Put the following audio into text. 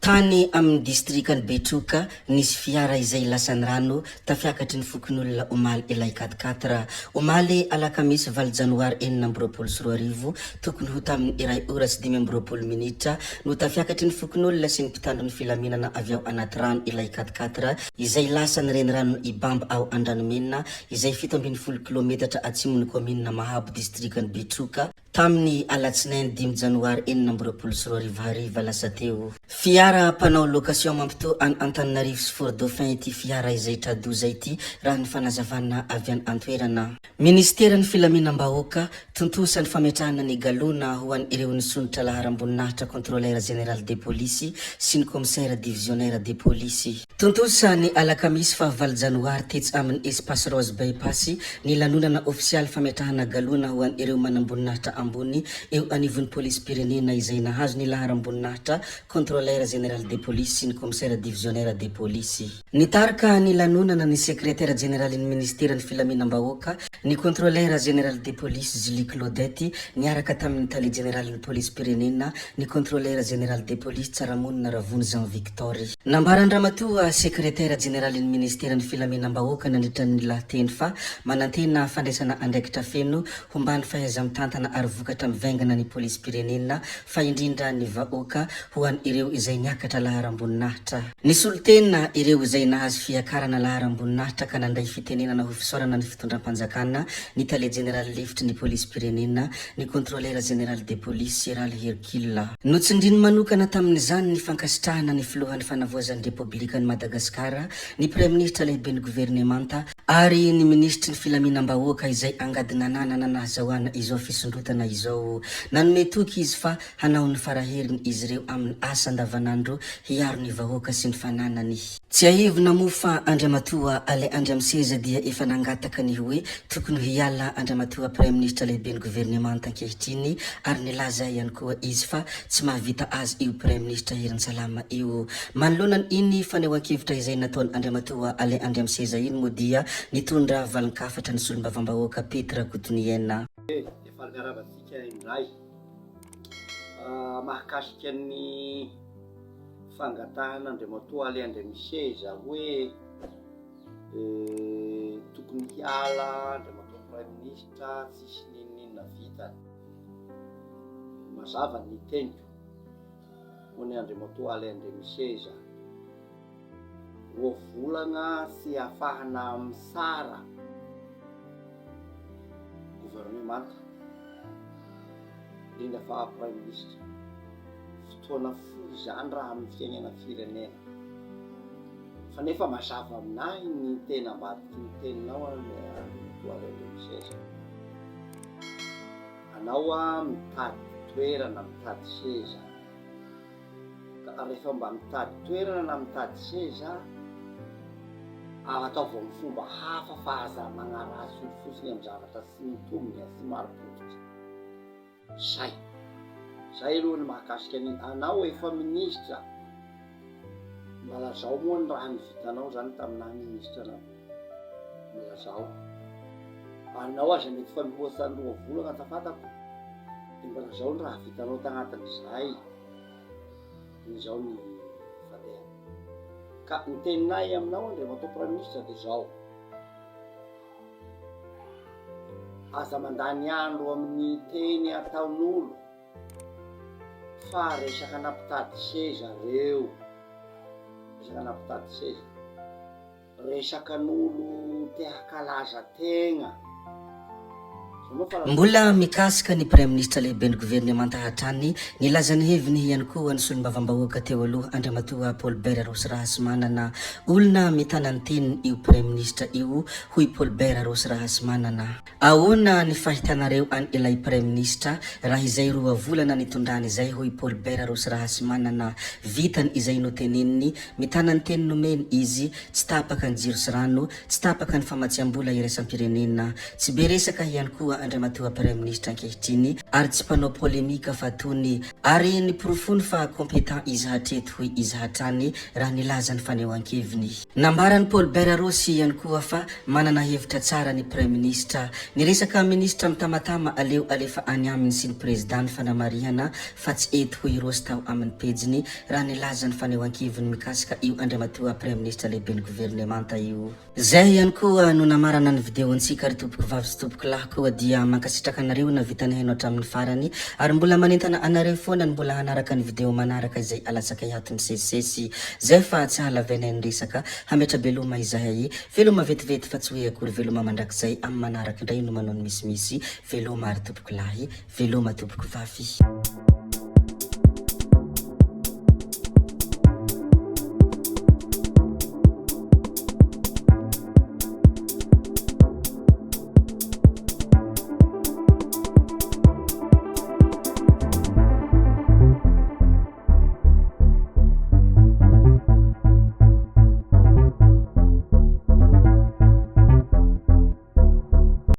Tany amin'ny distrikan'i Betroka, nisy fiara izay lasan'ny rano tafiakatry ny fokonolona omaly ilay quat-quatre. Omaly alakamisy valo janoary 2026, tokony ho tamin'ny iray ora sy 25 minitra no tafiakatry ny fokonolona sy ny mpitandro ny filaminana avy ao anaty rano ilay quat-quatre izay lasan'ny reniranon'Ibamba ao Andranomena izay 17 kilometatra atsimon'ny kaominina Mahabo distrikan'i Betroka, Tamin'ny alatsinainy dimy janoary 2026 hariva lasa teo. Fiara mpanao location mampitohy an Antananarivo sy Fort Dauphin ity fiara izay tra-doza ity raha ny fanazavana avy any an-toerana. Minisiteran'ny filaminam-bahoaka, tontosa ny fametrahana ny galona ho an ireo nisondrotra laharam-boninahitra Contrôleur Général de Police sy ny Commissaire Divisionnaire de Police. Tontosa ny alakamisy faha valo janoary tetsy amin'ny Espace Rose By-Pass ny lanonana ofisialy fametrahana galona ho an'ireo manamboninahitra ambony eo anivon'ny polisim-pirenena izay nahazo ny laharam-boninahitra Contrôleur Général de Police sy ny Commissaire Divisionnaire de Police. Nitarika ny lanonana ny Sekretera Jeneralin'ny Minisiteran'ny Filaminam-bahoaka, ny Contrôleur Général de Police Julie Claudette niaraka tamin'ny Tale Jeneralin'ny Polisim-pirenena, ny Contrôleur Général de Police Tsaramonina Ravony Jean Victor. Nambaran-dRamatoa Sekretera Jeneralin'ny Ministeran'ny Filaminam-bahoaka nandritra ny lahateny fa manantena fandraisana andraikitra feno homban'ny fahaiza-mitantana ary vokatra mivaingana ny Polisim-pirenena fa indrindra ny vahoaka ho an'ireo izay niakatra laharam-boninahitra. Nisolo tena ireo izay nahazo fiakarana laharam-boninahitra ka nandray fitenenana ho fisaorana ny fitondram-panjakana ny Tale Jeneraly lefitry ny Polisim-pirenena, ny Contrôleur Général de Police, Seraly Hercule. Notsindriny manokana tamin'izany ny fankasitrahana ny Filohan'ny Fanavaozan'ny Repoblikan'i Madagasikara, ny Praiminisitra Lehiben'ny Governemanta, ary ny Minisitry ny Filaminam-bahoaka izay angady nananana nahazahoana izao fisondrotana izao. Nanome toky izy fa hanao ny faraheriny izy ireo amin'ny asa andavanandro hiaro ny vahoaka sy ny fananany. Tsiahivina moa fa Andriamatoa Alain Andriamiseza dia efa nangataka ny hoe tokony hiala Andriamatoa Praiminisitra Lehiben'ny Governemanta ankehitriny ary nilaza ihany koa izy fa tsy mahavita azy io Praiminisitra Herintsalama io. Manoloana iny fanehoan-kevitra izay nataon' Andriamatoa Alain Andriamiseza iny moa dia nitondra valin-kafatra ny solombavambahoaka Pety Rakotoniaina. Dia faly miarahaba antsika indray mahakasika ny fangatahana Andriamatoa Alain Andriamiseza hoe tokony hiala Andriamatoa Praiminisitra tsisy n'inon'inona vitany. Mazava ny teniko ho an'i Andriamatoa Alain Andriamiseza. Roa volana tsy ahafahana mitsara governemanta, indrindra fa Praiminisitra. Fotoana fohy izany raha amin'ny fiainana firenena. Fa nefa mazava aminahy ny tena ambadiky ny teninao Andriamatoa Alain Andriamiseza. Anao mitady toerana, mitady seza. Ka rehefa mba mitady toerana na mitady seza, ataovy amin'ny fomba hafa fa aza magnaratsy olo fotsiny amin'ny zavatra tsy mitombina, tsy marim-pototra. Zay. Zay aloha ny mahakasika ny anao efa minisitra. Mba lazao moa ny raha ny vitanao zany tamin'ny naha minisitra anao. Mba lazao. Anao aza mety efa mihoatra ny roa volana tsy fantako. Dia mba lazao ny raha vitanao tagnatin'izay. Dia izao ny fandehany. Ka ny teninay aminao Andriamatoa Praiminisitra dia izao. Aza mandany andro amin'ny teny ataon'olo fa resaka nampitady seza reo, resaka nampitady seza, resakan'olo te hakalaza tegna. Mbola mikasika ny Praiminisitra Lehiben'ny Governemanta hatrany, nilaza ny heviny ihany koa ny solombavambahoaka teo aloha Andriamatoa Paul Bert Rossy Rahasimanana. Olona mitana ny teniny io Praiminisitra io, hoy Paul Bert Rossy Rahasimanana. Ahoana ny fahitanareo an ilay Praiminisitra raha izay roa volana nitondrany izay, hoy Paul Bert Rossy Rahasimanana. Vitany izay noteneniny, mitana ny teny nomeny izy, tsy tapaka ny jiro sy rano, Tsy tapaka ny famatsiam-bola iraisam-pirenena. Tsy be resaka ihany koa. tokoa Andriamatoa Praiminisitra ankehitriny ary tsy mpanao polemika fa tony ary ny porofony fa compétent izy hatreto hoy izy hatrany raha nilaza ny fanehoan-keviny. Nambaran'i Paul Bert Rossy ihany koa fa manana hevitra tsara ny Praiminisitra. Ny resaka minisitra mitamatama aleo alefa any aminy sy ny Prezidà ny fanamarihana fa tsy eto hoy Rossy tao amin'ny pejiny raha nilaza ny fanehoan-keviny mikasika io Andriamatoa Praiminisitra lehiben'ny governemanta io. Zay ihany koa no namarana ny video-ntsika ry tompoko vavy sy tompoko lahy koa dia mankasitraka anareo navita nihaino hatramin'ny farany ary mbola manentana anareo foana ny mbola hanaraka ny video manaraka izay alatsakay ato misesisesy zay fa tsy hahalavainay ny resaka hametra-beloma izahay veloma vetivety fa tsy hoe akory veloma mandrakizay amin'ny manaraka indray no manao ny misimisy veloma ry tompoko lahy veloma tompoko vavy.